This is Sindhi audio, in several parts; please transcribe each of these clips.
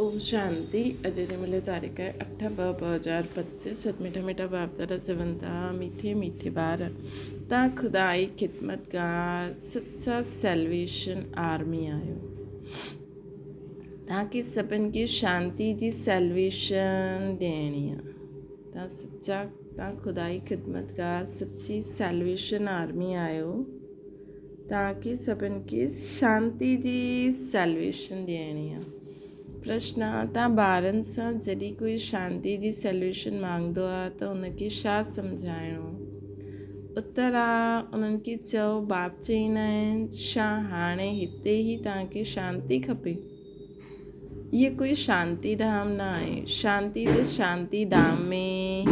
اوم شانتي اڄ جي ملي تاريخ آهي اٺ ٻه 2025 ست مٺا مٺا باپ دادا چون ٿا مٺي مٺي ٻار تان خدائي خدمتگار سچا سيلويشن آرمي آهيو تان کي سڀن کي شانتي جي سيلويشن ڏيڻي آهي تان سچا تان خدائي خدمتگار سچي سيلويشن آرمي آهيو توهان کي سڀن کي شانتي جي سيلويشن ڏيڻي آ. پرشن، توهان ٻارن سان جڏهن ڪوئي شانتي جي سيلويشن مانگدو آ ته ان کي ڇا سمجهائڻو؟ اتر آ، انهن کي چئو باپ چئيندا آهن، ڇا هاڻي هتي ئي توهان کي شانتي کپي؟ هيء ڪوئي شانتي ڌام نه آهي. شانتي ته شانتي ڌام ۾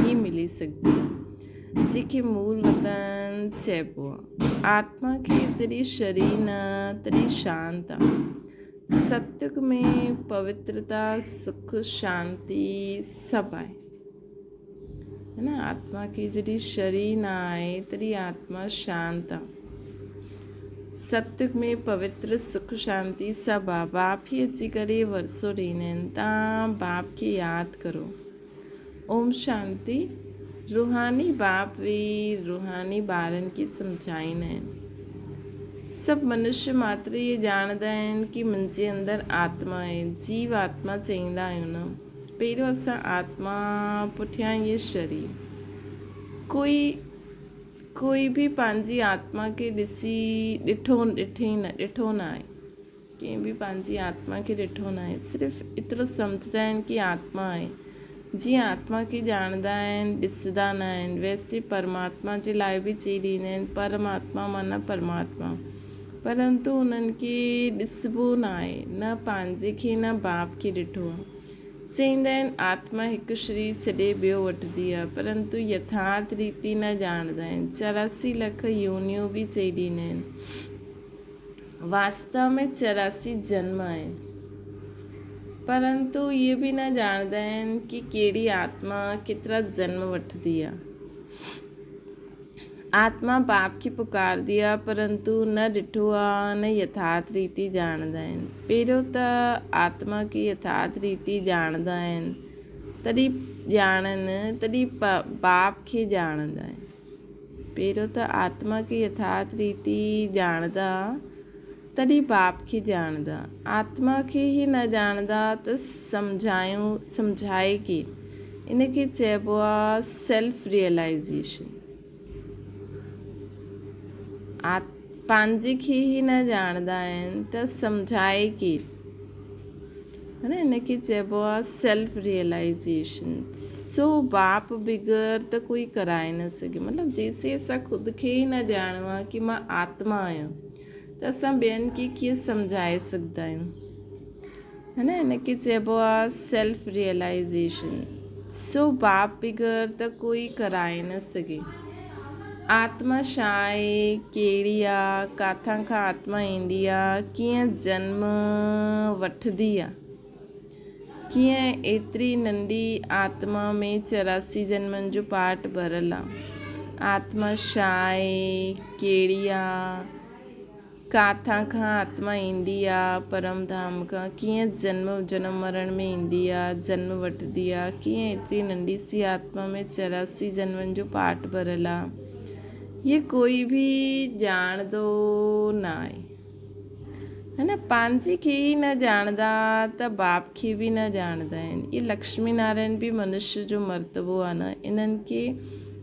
ئي ملي سگهندي آهي، جنهن کي مول وطن چئبو آهي. آتما کي جڏهن شرير نه، تڏهن شانت آهي. ستيگ ۾ پوترتا، سک، شانتي سڀ آهي. نه آتما کي جڏهن شرير نه آهي تڏهن آتما شانت آ. ستيگ ۾ پوتر سک شانتي سڀ آ. باپ ئي اچي ڪري ورثو ڏيندا آهن. تان باپ کي ياد ڪرو. اوم شانتي. روحاني باپ به روحاني ٻارن کي سمجهائيندا آهن. سڀ منشي ماتر اهي ڄاڻندا آهن ڪي منهنجي اندر آتما آهي. جيو آتما چئيندا آهيون نه. پهريون اسان آتما پٺيان اهي شرير. ڪوئي ڪوئي به پنهنجي آتما کي ڏسي ڏٺو ڏٺي نه ڏٺو نه آهي. ڪنهن به پنهنجي آتما کي ڏٺو نه آهي. صرف ايترو سمجهندا آهن ڪي آتما آهي. جيئن آتما کي ڄاڻندا آهن ڏسندا نه آهن. ويسي پرماتما جي لاء به چئي ڏيندا آهن پرماتما معنيٰ پرماتما. پرنتو انهن کي ڏسبو نه آهي. نه پنهنجي کي نه باپ کي ڏٺو آهي. چئيندا آهن آتما هڪ شرير ڇڏي ٻيو وٺندي آهي پرنتو يٿارٿ ريتي نه ڄاڻندا آهن. 84 لک يونيون به چئي ڏيندا آهن. واستو ۾ 84 جنم آهن. پرنتو اهي به نه ڄاڻندا آهن ڪي ڪهڙي آتما ڪيترا جنم وٺندي آهي. آتما باپ کي پڪارندي آ پرنتو نه ڏٺو آ نه يٿارٿ ريتي ڄاڻندا آهن. پهريون ته آتما کي يٿارٿ ريتي ڄاڻندا آهن تڏهن ڄاڻن تڏهن باپ کي ڄاڻندا آهن. پهريون ته آتما کي يٿارٿ ريتي ڄاڻندا تڏهن باپ کي ڄاڻندا. آتما کي ئي نه ڄاڻندا ته سمجهايون سمجهائي ڪير؟ ان کي چئبو آ سيلف ريئلائيزيشن. پنهنجي کي ئي نه ڄاڻندا آهن ته سمجهائي ڪير؟ نه ان کي چئبو آ سيلف ريئلائيزيشن. سو باپ بغير ته ڪوئي ڪرائي نه سگهي. مطلب جيسين اسان خود کي ئي نه ڄاڻون آ ڪي مان آتما آهيان. ته اسان ٻين کي ڪيئن سمجهائي سگهندا آهيون هي نه هن کي چئبو آهي سيلف ريئلائيزيشن سو باپ بغير ته ڪوئي ڪرائي نه سگهي آتما ڇا آهي ڪهڙي آ ڪاٿان کان آتما ايندي آ ڪيئن جنم وٺندي آ ڪيئن ايتري ننڍي آتما ۾ 84 جنمن جو پاٺ ڀريل آ. آتما ڇا آهي؟ ڪهڙي آ؟ ڪاٿان کان آتما ايندي آ؟ پرم ڌام کان ڪيئن جنم جنم مرڻ ۾ ايندي آ؟ جنم وٺندي آ؟ ڪيئن ايتري ننڍي سي آتما ۾ 84 جنمن جو پاٺ ڀريل آ؟ هيء ڪوئي به ڄاڻندو ناهي. هن پنهنجي کي ئي نه ڄاڻندا ته باپ کي به نه ڄاڻندا آهن. اهي لڪشمي نارائڻ به منشي جو مرتبو آهي نه انهن کي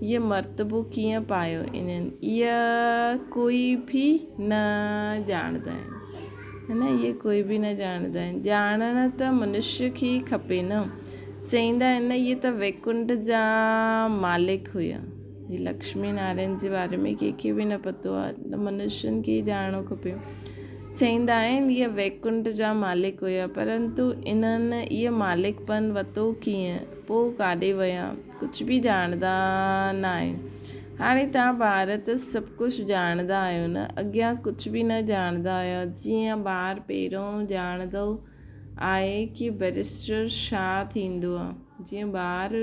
اهي مرتبو ڪيئن پايو انهن اهي ڪوئي به نه ڄاڻندا آهن. هن اهي ڪوئي به نه ڄاڻندا آهن. ڄاڻڻ ته منشي کي ئي کپي نه. چئيندا آهن نه اهي ته ويڪنٺ جا مالڪ هيا. هي لڪشمي نارائڻ جي باري ۾ ڪنهن کي به نه پتو آهي ته منشين کي ئي ڄاڻڻو کپي. چئيندا آهن اهي ويڪنٺ جا مالڪ هيا پرنتو انهن اهي مالڪپن وتو ڪيئن؟ پوء ڪاڏي ويا؟ ڪجهه به ڄاڻندا نه آهن. هاڻي توهان ٻار ته سڀ ڪجهه ڄاڻندا آهيو نه؟ اڳيان ڪجهه به نه ڄاڻندا هيا. جيئن ٻار پهريون ڄاڻندو آهي ڪي بئريسٽر ڇا ٿيندو آهي. جيئن ٻار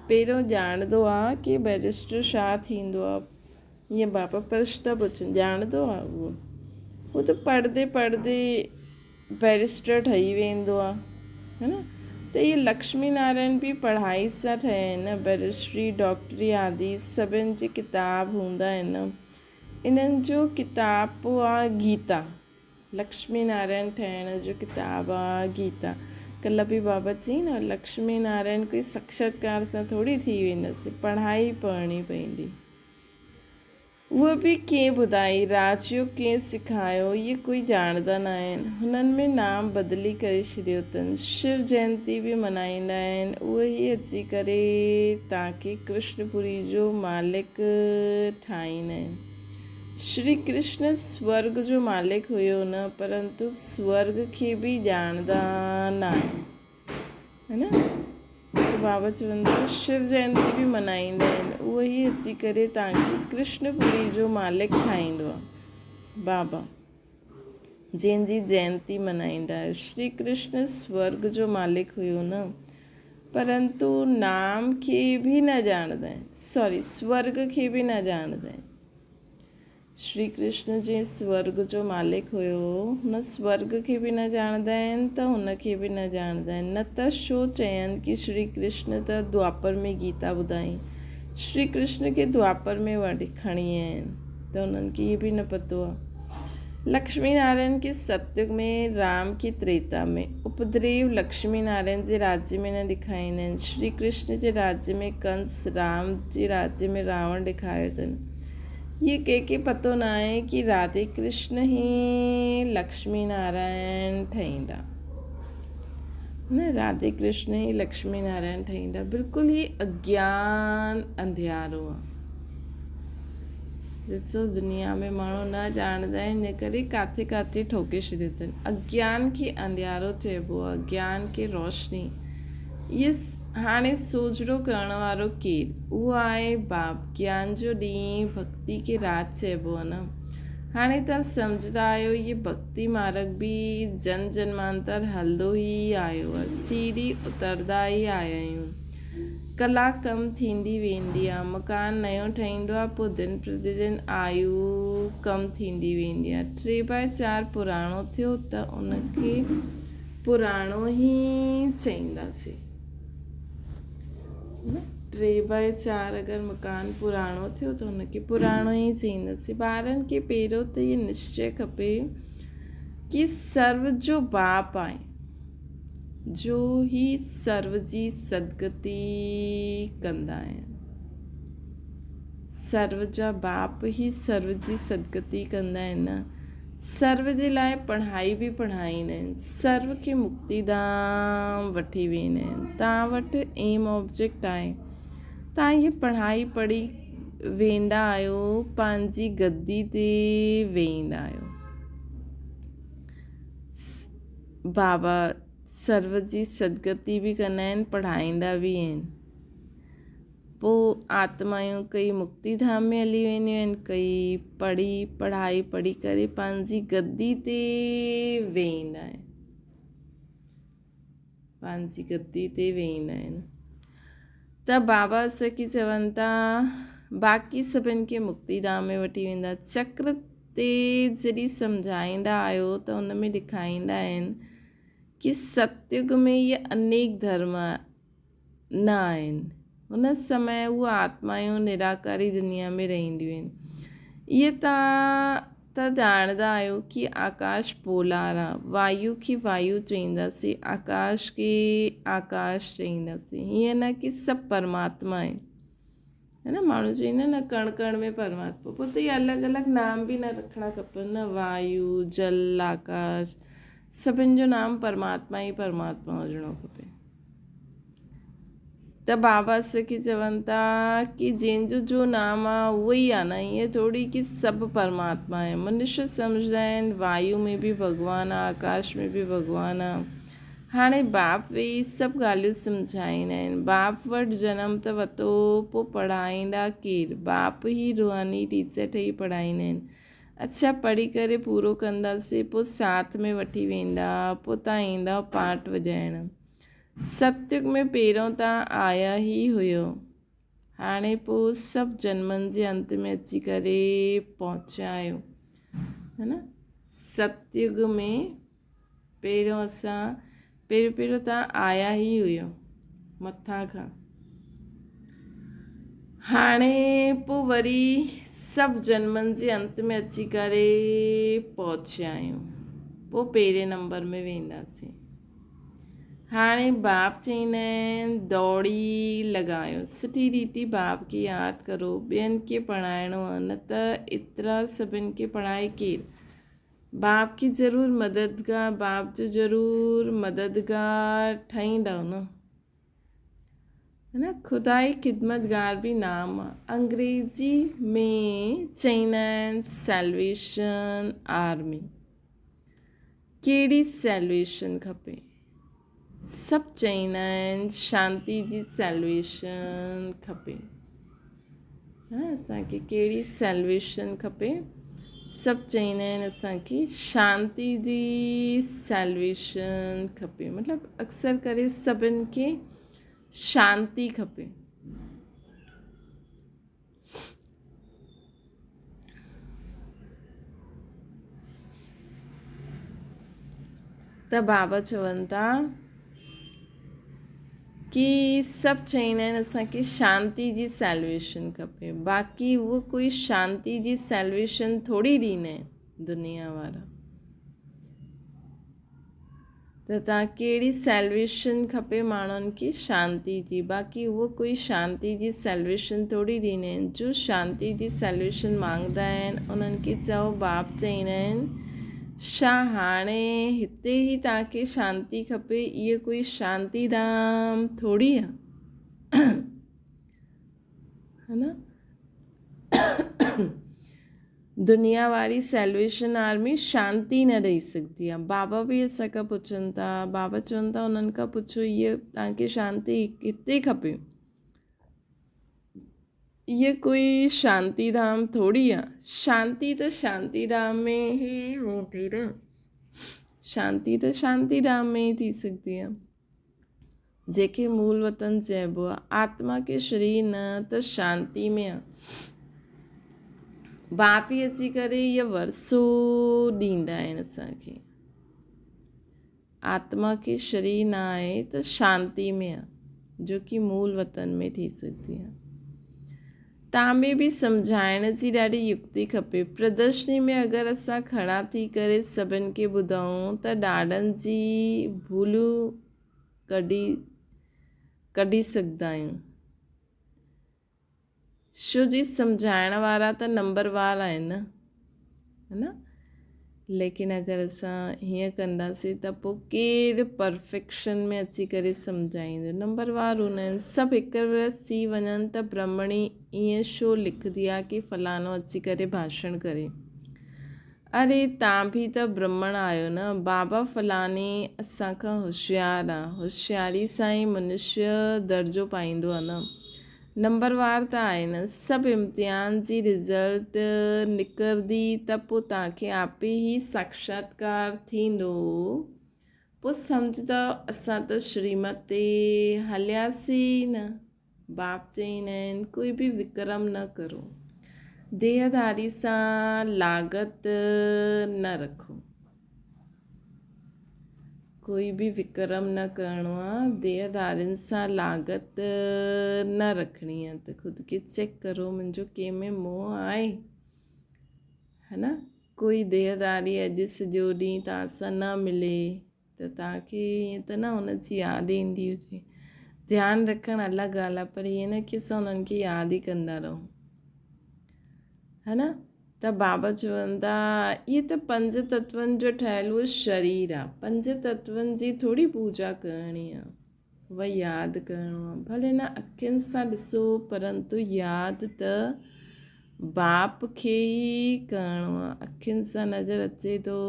پهريون ڄاڻندو آ ڪي بئريسٽر ڇا ٿيندو آ. ائين بابا پرش ٿا پڇن ڄاڻندو آ اهو. هو ته پڙهندي پڙهندي بئريسٽر ٺهي ويندو آ. هي نه ته اهي لڪشمي نارائڻ به پڙهائي سان ٺهيا آهن نه بئريسٽري ڊاڪٽري آدي سڀن جي ڪتاب هوندا آهن نه انهن جو ڪتاب پوء آ گيتا لڪشمي نارائڻ ٺهڻ جو ڪتاب آ گيتا ڪلهه به بابا چئي نه لڪشمي نارائڻ ڪوئي ساڪشاتڪار سان ٿوري ٿي ويندس پڙهائي پڙهڻي پوندي. اهو به ڪنهن ٻڌائي، راجيو ڪنهن سکايو، اهي ڪوئي ڄاڻندا ناهن. هنن ۾ نام بدلي ڪري ڇڏيو اٿن. شو جينتي به منائيندا آهن. اهي ئي اچي ڪري توهان کي ڪرشن پوري جو مالڪ ٺاهيندا آهن. شري ڪرشن سورڳ جو مالڪ هيو نه، پرنتو سورڳ کي به ڄاڻندا ناهن. هي نه ته بابا چون ٿا شو جينتي به منائيندا آهن اهو ئي اچي ڪري توهان کي ڪرشن پوري جو مالڪ ٺاهيندو آهي بابا جنهن جي جينتي منائيندا آهيو شري ڪرشن سورگ جو مالڪ هيو نه پرنتو نام کي به نه ڄاڻندا آهن سوري سورگ کي به نه ڄاڻندا آهن شري ڪرشن جيئن سورڳ جو مالڪ هيو، هن سورڳ کي به نه ڄاڻندا آهن ته هن کي به نه ڄاڻندا آهن، نه ته شو چين ڪي شري ڪرشن ته دوآپر ۾ گيتا ٻڌائين، شري ڪرشن کي دوآپر ۾ وٺي کڻي آيا آهن ته هنن کي هي به نه پتو آهي. لڪشمي نارائڻ کي ستيگ ۾، رام کي تريتا ۾، اپدريو لڪشمي نارائڻ جي راجيه ۾ نه ڏيکاريندا آهن، شري ڪرشن جي راجيه ۾ ڪنس، رام جي راجيه ۾ راوڻ ڏيکاريو اٿن. هي ڪنهن کي پتو ناهي ڪي راڌي ڪرشن هي لڪشمي نارائڻ ٺهيندا نه راڌي ڪرشن هي لڪشمي نارائڻ ٺهيندا بلڪل هي اگيان انڌيارو آ ڏسو دنيا ۾ ماڻهو نه ڄاڻندا آهن ان ڪري ڪاٿي ڪاٿي ٺوڪي ڇڏيو اٿن اگيان کي انڌيارو چئبو آ گيان کي روشني يس هاڻي سوجهرو ڪرڻ وارو ڪير؟ اهو آهي باپ. گيان جو ڏينهن ڀڳتي کي رات چئبو آهي نه. هاڻي توهان سمجهندا آهيو هي ڀڳتي مارڳ به جنم جنمانتر هلندو ئي آيو آهي. سيڙهي اتردا ئي آيا آهيون. ڪلا ڪم ٿيندي ويندي آهي. مڪان نيو ٺهيندو آهي پوء دن پرتي دن آيو ڪم ٿيندي ويندي آهي. ٽي باء چار پراڻو ٿيو ته ان کي پراڻو ئي چئينداسين. ٽي باء چار اگر مڪان پراڻو ٿيو ته هن کي پراڻو ئي چئينداسين. ٻارن کي پهريون ته اهو نشچي کپي ڪي سرو جو باپ آهي جو هي سرو جي سدگتي ڪندا آهن. سرو جا باپ ئي سرو جي سدگتي ڪندا آهن نه. سرو جي لاء پڙهائي به پڙهائيندا آهن. سرو کي مڪتي ڌام وٺي ويندا آهن. توهان وٽ ايم آبجيڪٽ آهي. توهان هيء پڙهائي پڙهي ويندا آهيو، پنهنجي گدي تي ويهندا آهيو. بابا سرو جي سدگتي به ڪندا آهن، پڙهائيندا به آهن. پوء آتمائون ڪئي مڪتي ڌام ۾ هلي وينديون آهن، ڪئي پڙهي پڙهائي پڙهي ڪري پنهنجي گدي تي ويهندا آهن. پنهنجي گدي تي ويهندا آهن ته بابا سکي چون ٿا باقي سڀن کي مڪتي ڌام ۾ وٺي ويندا. چڪر تي جڏهن سمجهائيندا آهيو ته ان ۾ ڏيکاريندا آهن ڪي ستيگ ۾ اهي انيڪ ڌرم نه آهن. ان سمي اهي آتمائون نراڪاري دنيا ۾ رهنديون آهن. اهي توهان ته ڄاڻندا آهيو ڪي آڪاش پولار آهي. وايو کي وايو چئينداسين، آڪاش کي آڪاش چئينداسين. هيئن نه ڪي سڀ پرماتما آهن. هي نه ماڻهو چئيندا آهن نه ڪڻ ڪڻ ۾ پرماتما. پوء ته اهي الڳ الڳ نام به نه رکڻا کپن نه وايو، جل، آڪاش سڀن جو نام پرماتما ئي پرماتما هجڻو کپي. ته بابا سکي چون ٿا ڪي جنهن جو جو نام آ اهو ئي آ نه ائين ٿوري ڪي سڀ پرماتما آهن منشي سمجهندا آهن وايو ۾ به ڀڳوان آ آڪاش ۾ به ڀڳوان آ هاڻي باپ ويهي سڀ ڳالهيون سمجهائيندا آهن باپ وٽ جنم ته وتو پوء پڙهائيندا ڪير باپ ئي روحاني ٽيچر ٺهي پڙهائيندا آهن اڇا پڙهي ڪري پورو ڪنداسين پوء ساٿ ۾ وٺي ويندا پوء تان ايندا پاٽ وڄائڻ ستيگ ۾ پهريون تان آيا ئي هيو. هاڻي پوء سڀ جنمن جي انت ۾ اچي ڪري پهچيا آهيو. هي نه؟ ستيگ ۾ پهريون اسان پهريون پهريون توهان آيا ئي هيو مٿان کان. هاڻي پوء وري سڀ جنمن جي انت ۾ اچي ڪري پهچيا آهيون. پوء پهرين نمبر ۾ وينداسين. هاڻي باپ چئيندا آهن دوڙي لڳايو. سٺي ريتي باپ کي ياد ڪرو. ٻين کي پڙهائڻو آهي نه ته ايترا سڀن کي پڙهائي ڪير؟ باپ کي ضرور مددگار باپ جو ضرور مددگار ٺهيندؤ نه. نه خدائي خدمتگار به نام آ. انگريزي ۾ چئيندا آهن سيلويشن آرمي. ڪهڙي سيلويشن کپي؟ سڀ چئيندا آهن شانتي جي سيلويشن کپي. ها اسان کي ڪهڙي سيلويشن کپي؟ سڀ چئيندا آهن اسان کي شانتي جي سيلويشن کپي. مطلب اڪثر ڪري سڀن کي شانتي کپي. ته بابا چون ٿا ڪي سڀ چئيندا آهن اسان کي شانتي جي سيلويشن کپي باقي اهو ڪوئي شانتي جي سيلويشن ٿوري ڏيندا آهن دنيا وارا ته توهان ڪهڙي سيلويشن کپي ماڻهن کي شانتي جي باقي اهو ڪوئي شانتي جي سيلويشن ٿوري ڏيندا آهن جو شانتي جي سيلويشن مانگدا آهن انهن کي چئو باپ چئيندا آهن شا هاڻي هتي ئي توهان کي شانتي کپي اهي ڪوئي شانتي ڌام ٿوري آهي ها نه دنيا واري سيلويشن آرمي شانتي نه ڏئي سگهندي آهي. بابا به اسان کان پڇن ٿا، بابا چون ٿا انهن کان پڇو هيء توهان کي شانتي هتي کپي. هيء ڪوئي شانتي ڌام ٿوري آهي. شانتي ته شانتي ڌام ۾ ئي هوندي نه. شانتي ته شانتي ڌام ۾ ئي ٿي سگهندي آهي. جنهن کي مول وطن چئبو آهي. آتما کي شرير نه ته شانتي ۾ آ. باپ ئي اچي ڪري اهو ورثو ڏيندا آهن اسان کي. آتما کي شرير نه آهي ته شانتي ۾ آ، جو ڪي مول وطن ۾ ٿي سگهندي آ. تان ۾ به سمجهائڻ جي ڏاڍي يڪتي کپي. پردرشني ۾ اگر اسان کڙا ٿي ڪري سڀن کي ٻڌائون ته ڏاڍن جي ڀولون ڪڍي ڪڍي سگهندا آهيون. شو جي سمجهائڻ وارا ته نمبر وار آهن نه ها نه ليڪن اگر اسان هيئن ڪنداسين ته پوء ڪير پرفيڪشن ۾ اچي ڪري سمجهائيندو نمبر وار هوندا آهن سڀ هڪ رس ٿي وڃن ته برهمڻي ائين شو لکندي آهي ڪي فلاڻو اچي ڪري ڀاشڻ ڪري اري تان به ته برهمڻ آهيو نه بابا فلاڻي اسان کان هوشيار آ هوشياري سان ئي منشيه درجو پائيندو آ نه نمبر وار ته آهي نه سڀ امتحان جي رزلٽ نڪردي ته پو توهان کي آپي ئي ساڪشاتڪار ٿيندو پو سمجهندؤ اسان ته شريمت تي هلياسي ئي نه باپ چئيندا آهن ڪوئي به وڪرم نه ڪرو ديهه ڌاري سان لاڳت نه رکو. ڪوئي به وڪرم نه ڪرڻو آ، ديهه ڌارين سان لاڳت نه رکڻي آ ته خود کي چيڪ ڪرو منهنجو ڪنهن ۾ موهه آهي ها نه ڪوئي ديهه ڌاري اڄ سڄو ڏينهن توهان سان نه ملي ته توهان کي ائين ته نه ان جي ياد ايندي هجي ڌيان رکڻ الڳ ڳالهه آ پر ائين نه ڪي اسان انهن کي ياد ئي ڪندا رهون ها نه ته بابا چون ٿا، اهي ته پنج تتون جو ٺهيل اهو شرير آ، پنج تتون جي ٿوري پوڄا ڪرڻي آ، اهو ياد ڪرڻو آ، ڀلي نه اکين سان ڏسو پرنتو ياد ته باپ کي ئي ڪرڻو آ، اکين سان نظر اچي ٿو،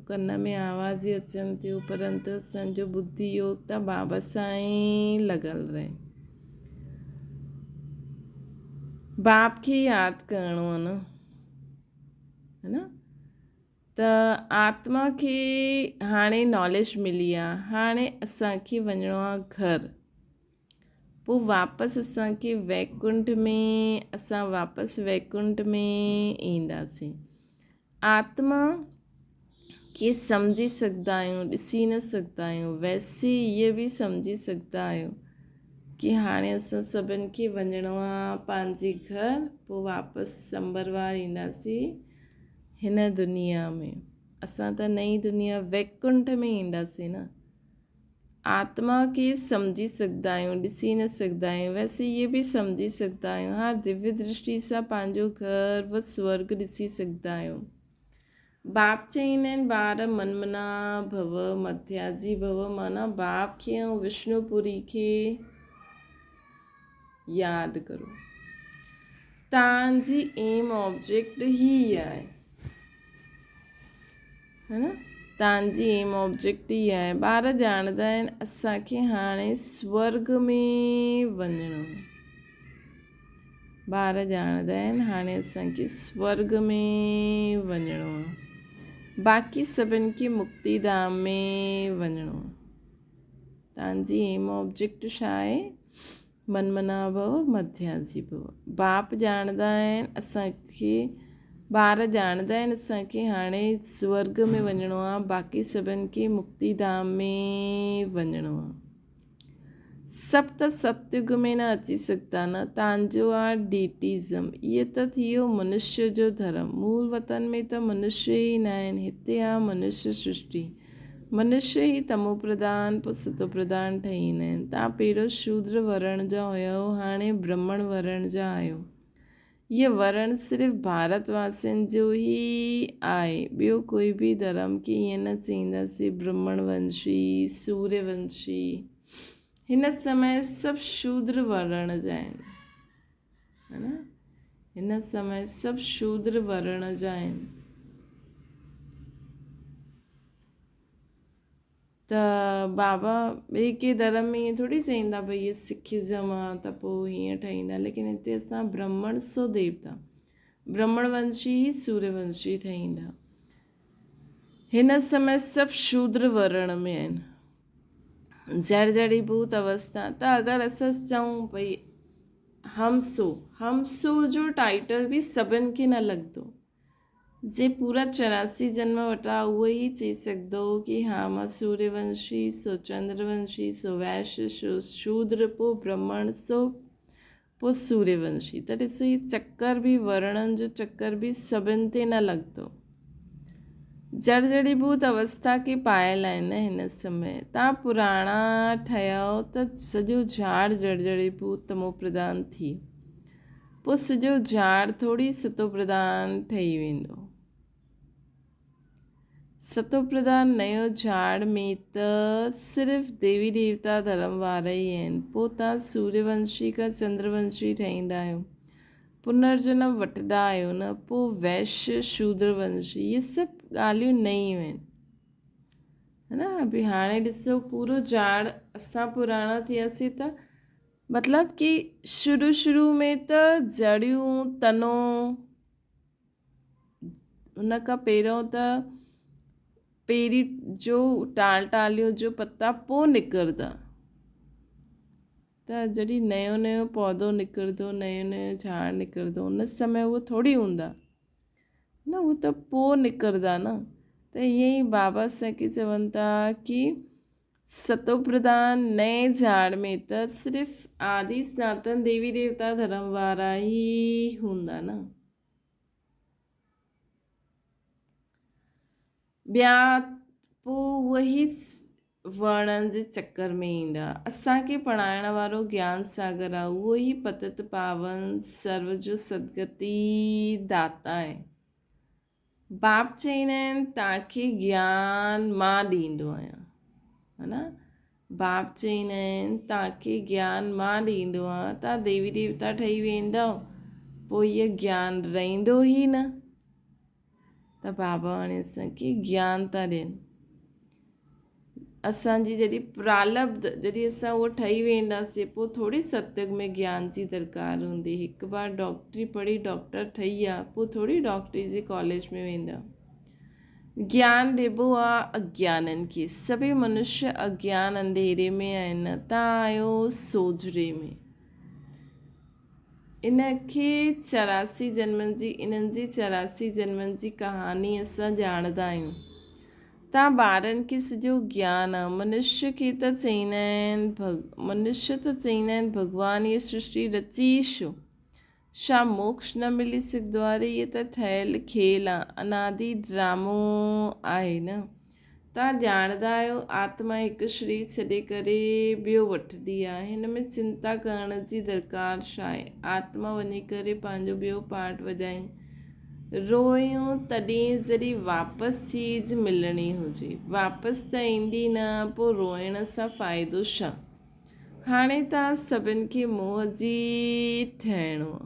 ڪن ۾ آوازون اچن ٿيون پرنتو اسان جو ٻڌي يوگ ته بابا سان ئي لڳل رهي. باپ کي ياد ڪرڻو آ نه ها نه ته آتما کي هاڻي ناليج ملي آ هاڻي اسان کي وڃڻو آ گهر پوء واپس اسان کي ويڪنٺ ۾ اسان واپس ويڪنٺ ۾ اينداسين آتما کي سمجهي سگهندا آهيون، ڏسي نه سگهندا آهيون، ويسي اهي به سمجهي سگهندا آهيو ڪي هاڻي اسان سڀن کي وڃڻو آ پنهنجي گهر، پوء واپس سنبروار اينداسين هن دنيا ۾. اسان ته نئين دنيا ويڪنٺ ۾ اينداسين نه. آتما کي سمجهي سگهندا آهيون، ڏسي نه سگهندا آهيون، ويسي اهي به سمجهي سگهندا آهيون. ها دويه درشٽي سان پنهنجو گهر و سورڳ ڏسي سگهندا آهيون. باپ چئيندا آهن ٻار منمنا ڀو مڌياجي ڀو معنيٰ باپ کي ۽ وشنو پوري کي ياد ڪرو. تان جي ايم آبجيڪٽ هي آهي. ها نه تان جي ايم آبجيڪٽ هي آهي. ٻار ڄاڻندا آهن اسان کي هاڻي سورڳ ۾ وڃڻو. ٻار ڄاڻندا آهن هاڻي اسان کي سورڳ ۾ وڃڻو آهي. باقي سڀن کي مڪتي ڌام ۾ وڃڻو آهي. تان جي ايم آبجيڪٽ ڇا آهي؟ من منا ڀو مڌياجي ڀو. باپ ڄاڻندا آهن اسان کي ٻار ڄاڻندا آهن اسان کي هاڻي سورڳ ۾ وڃڻو آهي باقي سڀن کي مڪتي ڌام ۾ وڃڻو آهي. سڀ ته ستيگ ۾ نه اچي سگهندا نه، تانجو آ ڊيٽيزم. اهي ته ٿي ويو منشيء جو ڌرم. مول وطن ۾ ته منشي ئي ناهن، هتي آ منشي سرشٽي. منشي ئي تمو پرڌان پوء ستو پرڌان ٺهي ايندا آهن. تان پهريون شودر ورڻ جا هيؤ، هاڻي برهمڻ ورڻ جا آهيو. هيء ورڻ صرف ڀارت واسين جو ئي آهي، ٻيو ڪوئي به ڌرم کي ائين نه چئينداسين، برهمڻ ونشي، سوريه ونشي، هن سمي سڀ شودر ورڻ جا آهن. ها نه؟ هن سمي سڀ شودر ورڻ جا آهن. ته بابا ٻئي ڪنهن ڌرم ۾ ائين ٿوري چئيندا ڀئي هي سکزم آ ته پوء هيئن ٺهيندا ليڪن هتي اسان برهمڻ سو ديوتا برهمڻ ونشي ئي سوريه ونشي ٺهيندا. هن سمي سڀ شودر ورڻ ۾ آهن. جڙ جڙي ڀوت اوستا ته اگر اسان چئون ڀئي هم سو هم سو جو ٽائيٽل به سڀن کي نه لڳندو. جي پورا 84 جنم وٽا اهو ئي چئي سگهندو ڪي ها مان سوريه ونشي، سو چندر ونشي، سو ويش، سو شودر، پو برهمڻ، سو پو سوريه ونشي. ته ڏسو هي چڪر به ورڻن جو چڪر به سڀن تي نه لڳندو. جڙ جڙي ڀوت اوستا کي پايل آهن هن سمي. تان پراڻا ٺهيا ته سڄو جھاڙ جڙ جڙي ڀوت تمو پرڌان ٿي. پوء سڄو جھاڙ ٿوري ستو پرڌان ٺهي ويندو. ستو پرڌان نيو جھاڙ ۾ ته صرف ديوي ديوتا ڌرم وارا ئي آهن. پوء تان سوريه ونشي کان چندر ونشي ٺهيندا آهيو. پنرجنم وٺندا آهيو نه پوء ويشيه شودر ونشي اهي سڀ ڳالهيون نيون آهن. ها نه ڀي هاڻي ڏسو پورو جھاڙ اسان پراڻا ٿياسين ته مطلب ڪي شروع شروع ۾ ته جڙيون تنو ان کان پهريون ته پهرين جو ٽال ٽاليون جو پتا پوء نڪرندا ته جڏهن نيو نيو پوڌو نڪرندو نيو نيو جھاڙ نڪرندو ان سمي اهو ٿوري هوندا نه هو ته پوء نڪرندا نه ته ائين ئي بابا اسان کي چون ٿا ڪي ستوپرڌان نئين جھاڙ ۾ ته صرف آدي سناتن ديوي ديوتا ڌرم وارا ئي هوندا نه. ٻيا پوء اهي ورڻن جي چڪر ۾ ايندا. اسان کي پڙهائڻ وارو گيان ساگر آ، اهو ئي پتت پاون سرو جو سدگتي داتا آهي. باپ چئيندا آهن توهان کي گيان مان ڏيندو آهيان ها نه باپ چئيندا آهن توهان کي گيان مان ڏيندو آهيان توهان ديوي ديوتا ٺهي ويندؤ پوء اهو گيان رهندو ئي نه ته بابا هاڻي اسان کي گيان ٿا ڏين اسان جي جڏهن پرالبڌ جڏهن اسان اهو ٺهي وينداسين پوء ٿوري ستيگ ۾ گيان جي درڪار هوندي. هڪ بار ڊاڪٽري پڙهي ڊاڪٽر ٺهي ويا پوء ٿوري ڊاڪٽري جي ڪاليج ۾ ويندا. گيان ڏبو آ اگيانن کي. سڀئي منشيه اگيان انڌيري ۾ آهن تان آهيو سوجهري ۾. ان کي 84 جنمن جي انهن جي 84 جنمن جي ڪهاڻي اسان ڄاڻندا آهيون. تان ٻارن کي سڄو گيان آ. منشيء کي ته چئيندا آهن ڀڳ منشيء ته چئيندا آهن ڀڳوان هيء سرشٽي رچي ئي ڇو؟ ڇا موڪش نه ملي سگهندو آ؟ اري هيء ته ٺهيل کيل آ، انادي ڊرامو آهي نه. توهان ڄاڻندا آهيو آتما هڪ شرير ڇڏي ڪري ٻيو وٺندي آهي. هن ۾ چنتا ڪرڻ جي درڪار ڇا آهي؟ آتما وڃي ڪري پنهنجو ٻيو پارٽ وڄائي. روئيون تڏهن جڏهن واپس چيز ملڻي هجي. واپس ته ايندي نه پوء روئڻ سان فائدو ڇا؟ هاڻي توهان سڀن کي موهه جي ٺهڻو آ.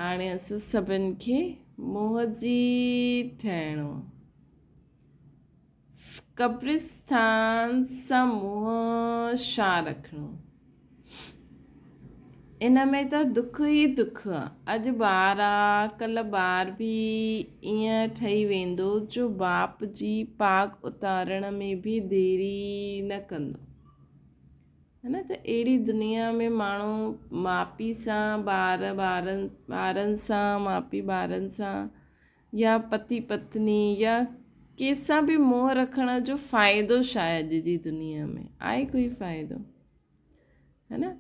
هاڻي اسان سڀن کي موهه جي ٺهڻو آ. قبرستان سان موهه ڇا رکڻو. ان ۾ ته دک ئي دک آ. اڄ ٻار آ، ڪلهه ٻار به ائين ٺهي ويندو جو باپ جي پاڳ اتارڻ ۾ به ديري نه ڪندو. ها نه ته اهڙي دنيا ۾ ماڻهو ماء پيء سان ٻار ٻارن ٻارن سان ماء پيء ٻارن سان يا پتي پتني يا ڪنهن سان به موهه رکڻ جو فائدو ڇا آهي اڄ جي دنيا ۾ آهي ڪوئي فائدو ها نه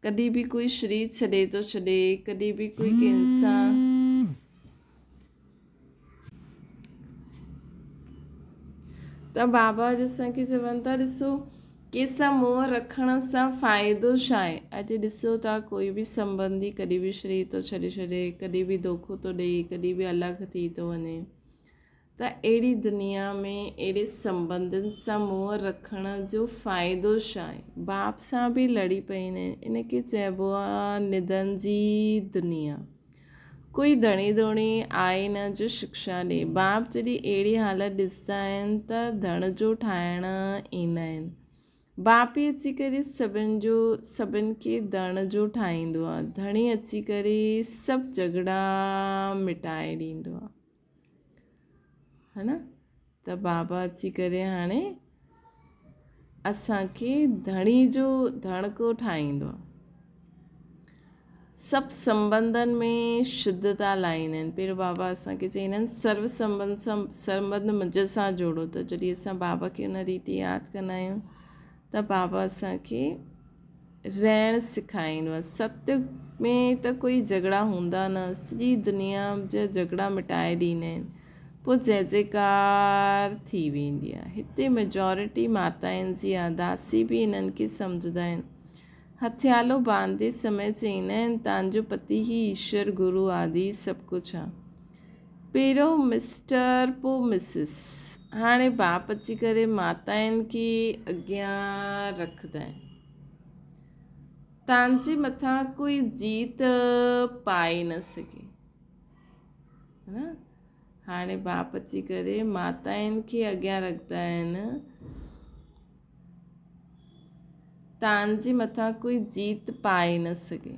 ڪڏهن به ڪوئي شرير ڇڏي ٿو ڇڏي ڪڏهن به ڪوئي ڪنهن سان ته بابا اڄ اسان کي چون ٿا ڏسو ڪنهن سان موهه رکڻ سان فائدو ڇا آهي؟ اڄ ڏسو ٿا ڪوئي به سنٻنڌي ڪڏهن به شرير ٿو ڇڏي ڇڏي، ڪڏهن به دوکو ٿو ڏئي، ڪڏهن به الڳ ٿي ٿو وڃي ته اهڙي دنيا ۾ اهڙي سنٻنڌن سان موهه رکڻ جو فائدو ڇا آهي؟ باپ سان به لڙي پئيندا آهن. ان کي چئبو آهي ندن جي دنيا. ڪوئي ڌڻي ڌوڻي آهي نه جو شڪشا ڏي. باپ جڏهن اهڙي حالت ڏسندا آهن ته ڌڻ جو ٺاهڻ ايندا آهن. باپ ئي اچي ڪري سڀن جو سڀن کي ڌڻ جو ٺاهيندو آهي. ڌڻي اچي ڪري سڀ جهڳڙا مٽائي ڏيندو آهي. ها نه ته بابا اچي ڪري هاڻي اسان کي ڌڻي جو ڌڻڪو ٺاهيندو آهي. سڀ سنٻنڌن ۾ شڌتا لاهيندا آهن. پهريون بابا اسان کي چئيندا آهن سرو سنٻنڌ سان سنٻنڌ منهنجي سان جوڙو ته جڏهن اسان بابا کي ان ريتي ياد ڪندا آهيون ته بابا اسان کي رهڻ سکائيندو آهي. ستيگ ۾ ته ڪوئي جهڳڙا هوندا نه، سڄي دنيا جا جهڳڙا مٽائي ڏيندا آهن. پوء جئه جئڪار ٿي ويندي آهي. هتي ميجارٽي ماتائن جي آهي. داسي به انهن کي سمجهندا آهن. هٿيالو باندي سمي چئيندا آهن تانجو پتي هي ايشور گرو آدي سڀ ڪجهه آهي. پهريون مسٽر پوء مسز. هاڻي باپ اچي ڪري ماتائن کي اڳيان رکندا آهن. تانجي مٿان ڪوئي جيت پائي نه سگهي. نه هاڻي باپ اچي ڪري ماتائن کي اڳيان رکندا آهن. تانجي مٿان ڪوئي جيت پائي نه سگهي.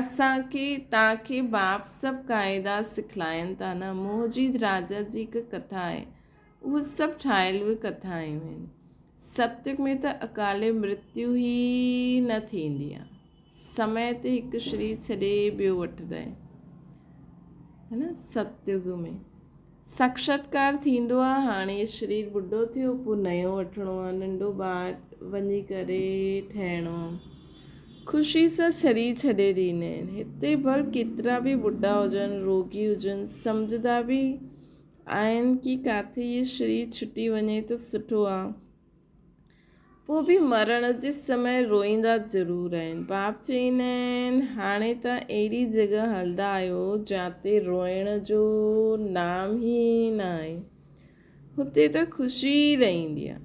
اسان کي تان کي باپ سڀ قاعدا سکلائن ٿا نه. موهجي راجا جي هڪ ڪٿا آهي. اهي سڀ ٺاهيل اهي ڪٿائون آهن. ستيگ ۾ ته اڪالي مرتيو ئي نه ٿيندي آهي. سمي تي هڪ شرير ڇڏي ٻيو وٺندا آهن. هي نه ستيگ ۾ ساڪشاتڪار ٿيندو آهي. هاڻي شرير ٻڍو ٿيو پوء نيو وٺڻو آهي. ننڍو ٻار وڃي ڪري ٺهڻو آهي. خوشي سان شرير ڇڏي ڏيندا آهن. هتي ڀل ڪيترا به ٻڍا هجن، روڳي هجن، سمجهندا به آهن ڪي ڪاٿي هي شرير ڇٽي وڃي ته سٺو آ. پوء به مرڻ جي سمي روئيندا ضرور آهن. باپ چئيندا آهن، هاڻي ته اهڙي جڳهه هلندا آهيو جاتي روئڻ جو نام ئي نه آهي. هتي ته خوشي ئي رهندي آ.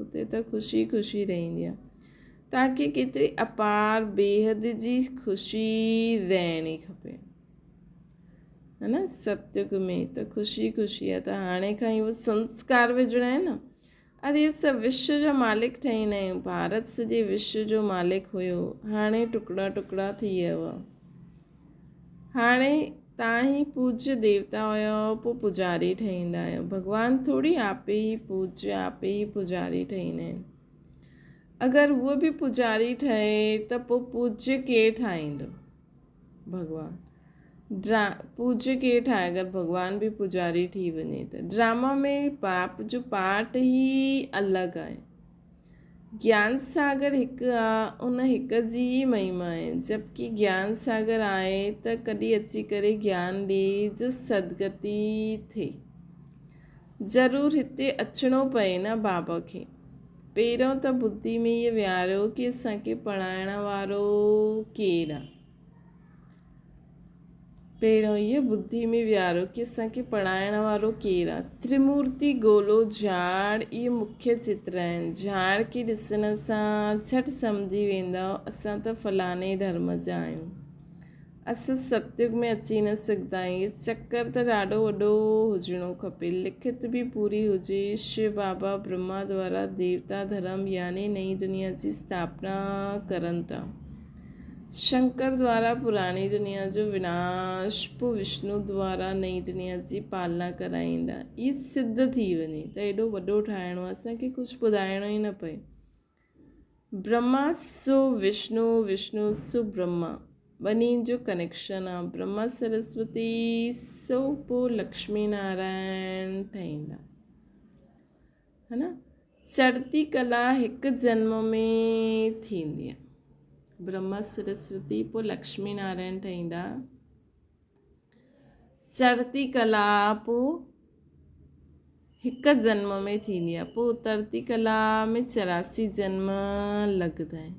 هتي ته خوشي خوشي رهندي آ. توهان کي ڪيتري اپار بيحد جي خوشي رهڻي کپي. ها نه ستيگ ۾ ته خوشي خوشي آهي ته هاڻي کان ئي اهو سنسڪار وجهڻا آهن نه اري اسان وشو جا مالڪ ٺهيندا آهيون ڀارت سڄي وشو جو مالڪ هيو هاڻي ٽڪڙا ٽڪڙا ٿي ويو آهي هاڻي تان ئي پوجيه ديوتا هيو پوء پوڄاري ٺهيندا آهيو ڀڳوان ٿوري آپي ئي پوجيه آپي ئي پوڄاري ٺهيندا آهن اگر هوء به پوڄاري ٺهي ته پوء پوجيه ڪير ٺاهيندو ڀڳوان. ڊرا پوڄ ڪير ٺاهي اگر ڀڳوان به پوڄاري ٺھي وڃي ته ڊراما ۾ باپ جو پارٽ ئي الڳ آهي. گيان ساگر هڪ آ ان هڪ جي ئي مهما آهي جبڪه گيان ساگر آهي ته ڪڏهن اچي ڪري گيان ڏي جو سدگتي ٿئي. ضرور هتي اچڻو پئي نه بابا کي. پهريون ته ٻڌي ۾ اهي ويهاريو ڪي اسان کي پڙهائڻ وارو ڪير آ. پهريون اهي ٻڌي ۾ ويهاريو ڪي اسان کي پڙهائڻ وارو ڪير آ. ترمورتي گولو جهاڙ اهي مکيه چتر آهن. جهاڙ کي ڏسڻ سان جهٽ سمجهي ويندؤ اسان ته فلاڻي ڌرم جا آهيون. اسان ستيگ ۾ اچي نه سگهندا آهيون. اهي چڪر ته ڏاڍو وڏو هجڻو کپي. لکت به پوري هجي. شو بابا برهما دوارا ديوتا ڌرم يعني نئين دنيا جي اسٿاپنا ڪرن ٿا. شنڪر دوارا پراڻي دنيا جو وناش پوء وشنو دوارا نئين دنيا جي پالنا ڪرائيندا. اهي سڌ ٿي وڃي ته ايڏو وڏو ٺاهڻو آهي اسان کي ڪجهه ٻڌائڻو ئي نه پئي. برهما سو وشنو وشنو سو برهما ٻنهي جو ڪنيڪشن آهي. برهما سرسوتي سو پوء لڪشمي نارائڻ ٺهيندا. ها نه چڙهتي ڪلا هڪ جنم ۾ ٿيندي آهي. برهما سرسوتي پوء لڪشمي نارائڻ ٺهيندا. چڙهتي ڪلا پوء هڪ جنم ۾ ٿيندي آهي. پوء اترتي ڪلا ۾ 84 جنم لڳندا آهن.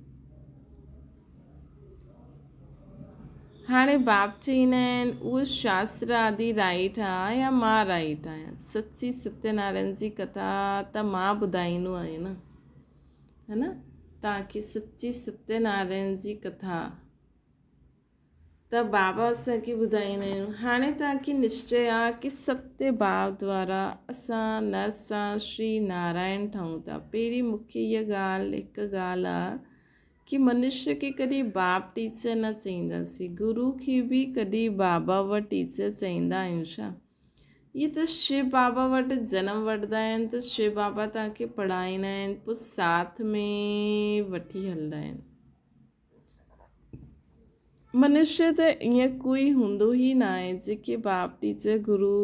هاڻي باپ چئيندا آهن اهو شاستر آدي رائيٽ آ يا مان رائيٽ آهيان؟ سچي ستيه نارائڻ جي ڪٿا ته مان ٻڌائيندو آهيان نه ها نه توهان کي سچي ستيه نارائڻ جي ڪٿا ته بابا اسان کي ٻڌائيندا آهيون هاڻي توهان کي نشچي آ ڪي ستيه باپ دوارا اسان نر سان شري نارائڻ ٺهون ٿا پهرين مونکي هيء ڳالهه هڪ ڳالهه آ ڪي منشيه کي ڪڏهن باپ ٽيچر نه چئينداسين، گرو کي به ڪڏهن بابا و ٽيچر چئيندا آهيون ڇا؟ اهي ته شو بابا وٽ جنم وٺندا آهن ته شو بابا توهان کي پڙهائيندا آهن پوء ساٿ ۾ وٺي هلندا آهن. منشيه ته ائين ڪوئي هوندو ئي ناهي جيڪي باپ ٽيچر گرو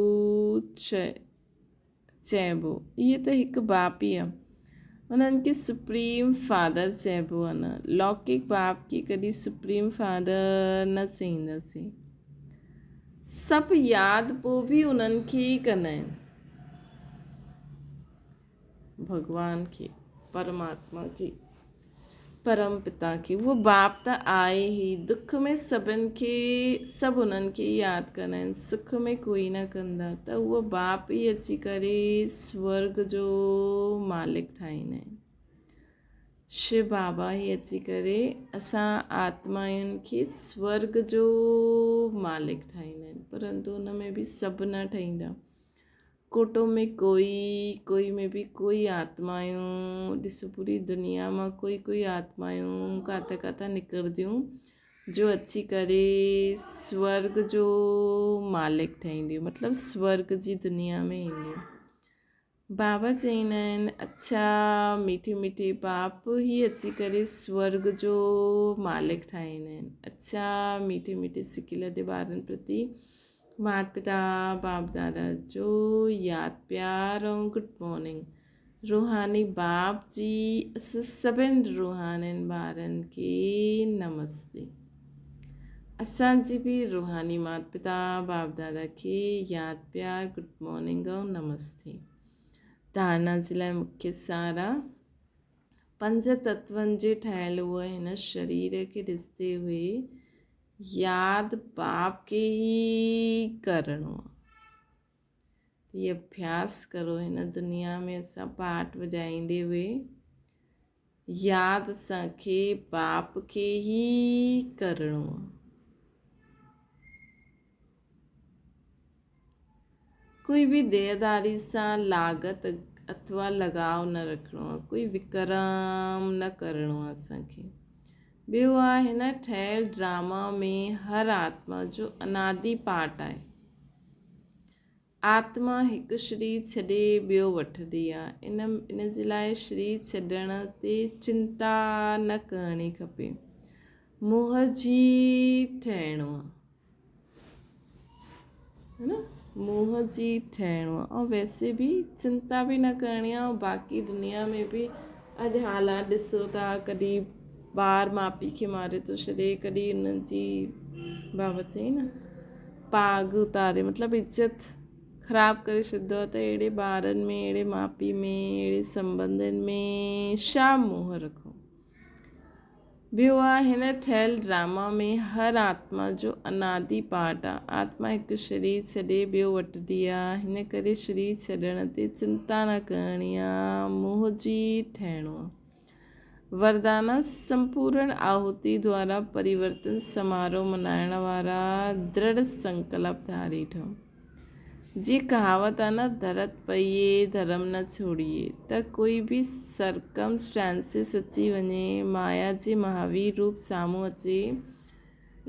چئبو. اهي ته هڪ باپ ئي آ. انهن کي سپريم فادر چئبو آ نه. لوڪڪ باپ کي ڪڏهن سپريم فادر نه چئينداسين. سڀ ياد پوء به انهن کي ئي ڪندا آهن. ڀڳوان کي، پرماتما کي. پرم پتا کي اهو باپ ته آهي ئي دک ۾ سڀن کي سڀ انهن کي ئي ياد ڪندا آهن سک ۾ ڪوئي نه ڪندا ته اهو باپ ئي اچي ڪري سورگ جو مالڪ ٺاهيندا آهن شو بابا ئي اچي ڪري اسان آتمائن کي سورگ جو مالڪ ٺاهيندا آهن پرنتو ان ۾ به سڀ نه ٺهيندا ڪوٽو ۾ ڪوئي، ڪوئي ۾ به ڪوئي آتمايون، ڏسو پوري دنيا مان ڪوئي ڪوئي آتمايون ڪاٿي ڪاٿان نڪرنديون جو اچي ڪري سورگ جو مالڪ ٺهنديون مطلب سورگ جي دنيا ۾ اينديون. بابا چئيندا آهن اڇا ميٺي ميٺي باپ هي اچي ڪري سورگ جو مالڪ ٺاهيندا آهن. اڇا ميٺي ميٺي سڪيلڌي ٻارن پرتي مات پتا باپ دادا جو ياد پيار ۽ گڊ مارننگ روحاني باپ جي اسان سڀن روحانين ٻارن کي نمستي اسان جي به روحاني مات پتا باپ دادا کي ياد پيار گڊ مارننگ ۽ نمستي ڌارنا جي لاء مکيه سارا پنج تتون جي ٺهيل هئي هن شرير کي ڏسندي هئي ياد باپ کي ئي ڪرڻو آ. هي اڀياس ڪرو هن دنيا ۾ اسان پاٺ وڄائيندي هئي ياد اسان کي باپ کي ئي ڪرڻو آ. ڪوئي به ديهداري سان لاڳت اٿوا لڳاء نه رکڻو آهي، ڪوئي وڪرم نه ڪرڻو آهي اسان کي. ٻيو آهي هن ٺهيل ڊراما ۾ هر آتما جو انادي پارٽ آهي. آتما هڪ شرير ڇڏي ٻيو وٺندي آهي. ان جي لاء شرير ڇڏڻ تي چنتا نه ڪرڻي کپي. موهه جي ٺهڻو آهي. هي نه موهه جي ٺهڻو آ ۽ ويسي به چنتا به نه ڪرڻي آ ۽ باقي دنيا ۾ به اڄ حالات ڏسو ٿا ڪڏهن ٻار ماء پيء کي ماري ٿو ڇڏي ڪڏهن انهن جي بابت چئي نه پاڳ اتاري مطلب عزت خراب ڪري ڇڏندو آ ته اهڙي ٻارن ۾ اهڙي ماء پيء ۾ اهڙي سنٻنڌن ۾ ڇا موهه رکون. ٻيو آ هن ٺهيل ڊراما ۾ هر آتما جو انادي پارٽ آ. آتما هڪ شرير ڇڏي ٻيو وٺندي آ. هن ڪري شرير ڇڏڻ تي چنتا نه ڪرڻي آ. موهه جي ٺهڻو آ. وردانا سمپورڻ آهوتي دوارا پريورتن سماروهه منائڻ وارا درڙ سنڪلپ ڌاري ٺهو. جي ڪهاوت آ نه ڌرت پئي ڌرم نه ڇوڙيئي ته ڪوئي به سرڪمسٽانسز اچي وڃي مايا جي مهاوير روپ سامهون اچي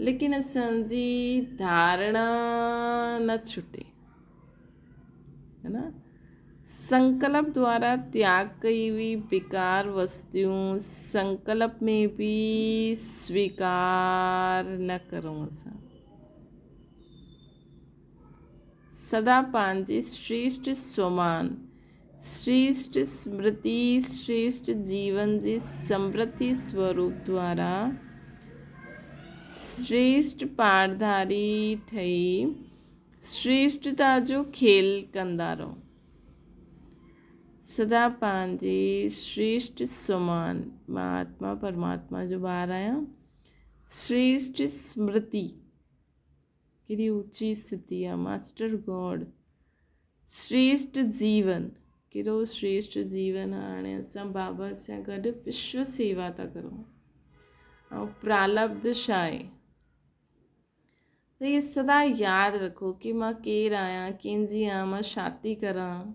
ليڪن اسان جي ڌارڻا نه ڇٽي ہے نا سنڪلپ دوارا تياڳ ڪئي هئي بيڪار وستيون سنڪلپ ۾ به سويڪار نه ڪرون اسان سدا پنهنجي شريشٽ سومان، شريشٽ سمرتي، شريشٽ جيون جي سمرتي سوروپ دوارا شريشٽ پاڙڌاري ٺهي شريشٽتا جو کيل ڪندا رهو. سدا پنهنجي شريشٽ سومان، مان آتما پرماتما جو ٻار آهيان، شريشٽ سمرتي، ڪيڏي اوچي اسٿتي آ ماسٽر گاڊ شريشٽ جيون ڪيڏو شريشٽ جيون آ هاڻي اسان بابا سان گڏ وشو سيوا ٿا ڪرون ۽ پرالبڌ ڇا آهي ته اهي سدا ياد رکو ڪي مان ڪير آهيان ڪنهن جي آهيان مان ڇا ٿي ڪران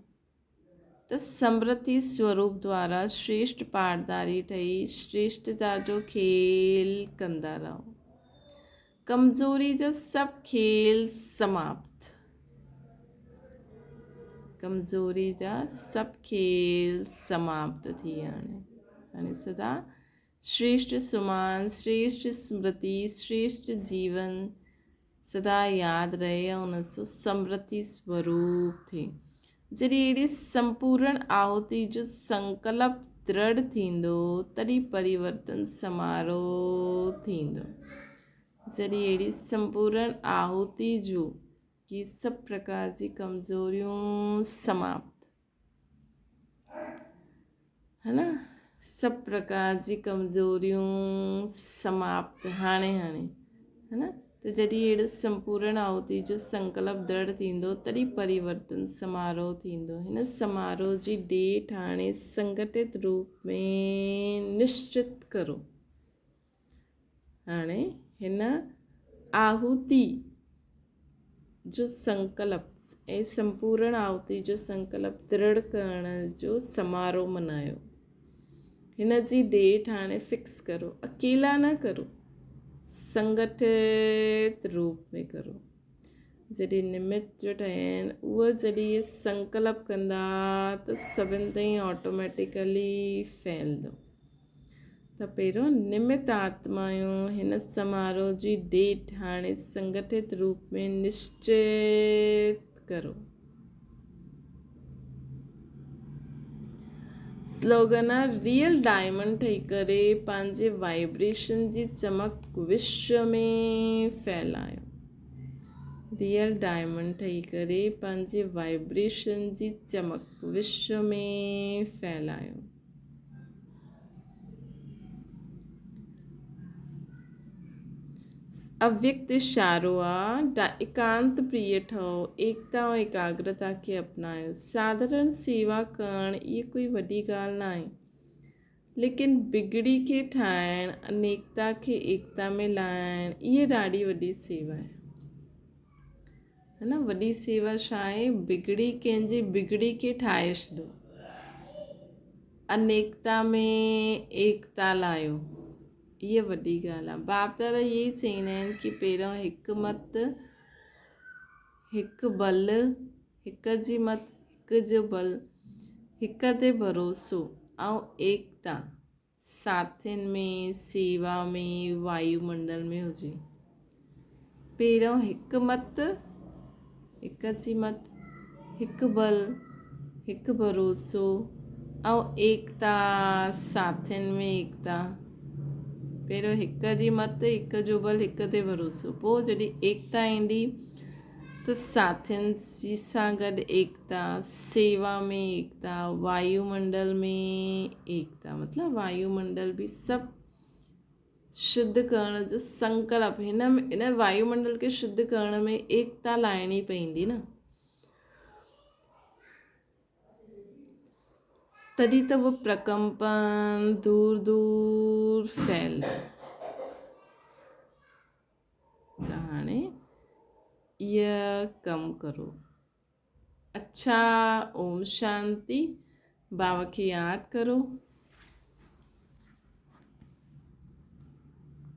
ته سمرتي سوروپ دوارا شريشٽ پاڙداري ٺهي شريشٽتا جو کيل ڪندا رهو. ڪمزوري جا سڀ کيل سماپت. ڪمزوري جا سڀ کيل سماپت ٿي ويا آهن. هاڻي سدا شريشٽ سمان، شريشٽ سمرتي، شريشٽ جيون سدا ياد رهي ۽ ان سان سمرتي سوروپ ٿئي. جڏهن اهڙي سمپورڻ آهوتي جو سنڪلپ درڙ ٿيندو، تڏهن پريورتن سماروهه ٿيندو. جڏهن اهڙي سمپورڻ آهوتي جو ڪي سڀ پرڪار جي ڪمزوريون سماپت. ها نه سڀ پرڪار جي ڪمزوريون سماپت هاڻي هاڻي ها نه ته جڏهن اهڙو سمپورڻ آهوتي جو سنڪلپ درڙ ٿيندو تڏهن پريورتن سماروهه ٿيندو هن سماروهه جي ڊيٽ هاڻي سنگٺت روپ ۾ نشچت ڪرو هاڻي هن آهوتي جو سنڪلپ ۽ سمپورڻ آهوتي جو سنڪلپ درڙ ڪرڻ جو سماروهه منايو. هن جي ڊيٽ هاڻي فڪس ڪرو. اڪيلا نه ڪرو، سنگٺت روپ ۾ ڪرو. جڏهن نمت جو ٺهين اهي جڏهن اهي سنڪلپ ڪندا ته سڀن تائين آٽوميٽيڪلي ڦهلندو. ته پهريون نمت آتمائون هن سماروهه جي ڊيٽ هاڻي سنگٺت روپ ۾ نشچت ڪرو. سلوگن آ ريئل ڊائمنڊ ٺهي ڪري پنهنجي وائبريشن جي چمڪ وشو ۾ ڦهلايو. ريئل ڊائمنڊ ٺهي ڪري پنهنجي وائبريشن جي چمڪ وشو ۾ ڦهلايو. اويڪت اشارو آ، ايڪانت پريه ٺهو، ايڪتا ۽ ايڪاگرتا کي اپنايو. ساڌارڻ سيوا ڪرڻ اها ڪوئي وڏي ڳالهه ناهي، ليڪن بگڙي کي ٺاهڻ، انيڪتا کي ايڪتا ۾ لائڻ اها ڏاڍي وڏي سيوا آهي. ها نه وڏي سيوا ڇا آهي بگڙي ڪنهن جي بگڙي کي ٺاهي ڇڏو انيڪتا ۾ ايڪتا لايو هيء وڏي ڳالهه آهي باپ دادا اهي ئي چئيندا آهن ڪي پهريون هڪ مت هڪ بل هڪ جي مت هڪ جو بل هڪ تي ڀروسو ۽ ايڪتا ساٿين ۾ سيوا ۾ وايو منڊل ۾ هجي. پهريون هڪ مت، هڪ جي مت، هڪ بل، هڪ ڀروسو ۽ ايڪتا، ساٿين ۾ ايڪتا. پهريون هڪ جي مت، هڪ جو بل، هڪ تي ڀروسو. پوء جڏهن ايڪتا ايندي ته ساٿين جي سان گڏ ايڪتا، سيوا ۾ ايڪتا، وايو منڊل ۾ ايڪتا، مطلب وايو منڊل به سڀ شڌ ڪرڻ جو سنڪلپ، هن هن وايو منڊل کي شڌ ڪرڻ ۾ ايڪتا لائڻي پوندي نه، تڏهن ته اهو پرڪمپن دور دور ڦهل. ته هاڻي اها ڪم ڪرو. اڇا اوم شانتي. بابا کي ياد ڪرو.